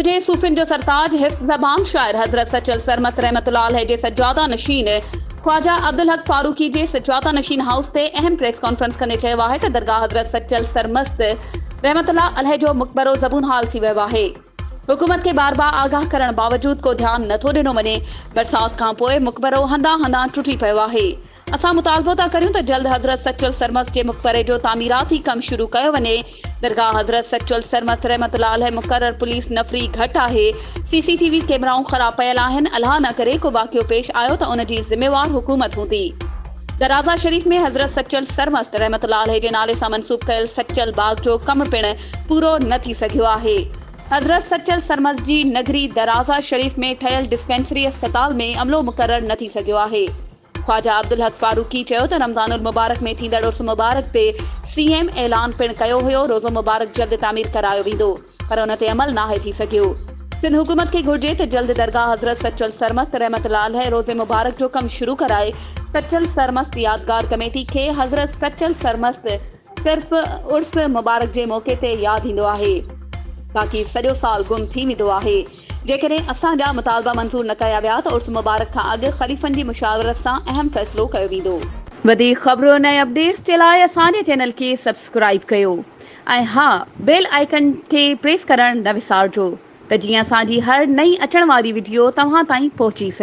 سنڌ جي صوفين جو سرتاج حفظ زبان شاعر حضرت سچل سرمست رحمة الله عليه جي سجاده نشين خواجه عبدالحق فاروقي جي سجاده نشين هائوس تي اهم پريس ڪانفرنس ڪندي چيو آهي ته درگاهه حضرت سچل سرمست رحمة الله عليه جو مقبرو زبون حال ٿي ويو آهي. حڪومت کي بار بار آگاهه ڪرڻ باوجود ڪو ڌيان نٿو ڏنو وڃي، برسات کانپوء مقبرو هنڌان هنڌان ٽٽي پيو آهي. اسان مطالبو ٿا ڪريون ته جلد حضرت سچل سرمست جي مقبري جو تعميراتي ڪم شروع ڪيو وڃي، درگاهه حضرت سچل سرمست رحمة الله عليه مقرر پوليس نفري گهٽ آهي، سي سي ٽي وي ڪيمرائون خراب پيل آهن، الله نه ڪري ڪو واقعو پيش آيو ته ان جي ذميوار حڪومت هوندي. درازا شريف ۾ حضرت سچل سرمست رحمة الله عليه جي نالي سان منسوب ڪيل سچل باغ جو ڪم پڻ پورو نه ٿي سگهيو آهي. حضرت سچل سرمست جي نگري درازا شريف ۾ ٺهيل ڊسپينسري اسپتال ۾ عملو مقرر نه ٿي سگهيو آهي. خواجه عبدالحق فاروقي چيو ته رمضان المبارڪ ۾ ٿيندڙ عرس مبارڪ تي سي ايم اعلان پڻ ڪيو هيو روضو مبارڪ جلد تعمير ڪرايو ويندو پر ان تي عمل ناهي ٿي سگهيو. سنڌ حڪومت کي گهرجي ته جلد درگاهه حضرت سچل سرمست رحمة الله عليه روضي مبارڪ جو ڪم شروع ڪرائي سچل سرمست يادگار ڪميٽي کي حضرت سچل سرمست صرف عرس مبارڪ جي موقعي تي ياد ايندو آهي باقي سڄو سال گم ٿي ويندو آهي جيڪڏهن اسان جا مطالبا منظور نه ڪيا ويا ته عرس مبارڪ کان اڳ خليفن جي مشاورت سان اهم فيصلو ڪيو ويندو. وڌيڪ خبرن ۽ اپڊيٽس جي لاء اسان جي چينل کي سبسڪرائيب ڪيو ۽ ها بيل آئيڪن کي پريس ڪرڻ نه وسارجو ته جيئن اسان جي هر نئين اچڻ واري وڊيو توهان تائين پهچي سگهي.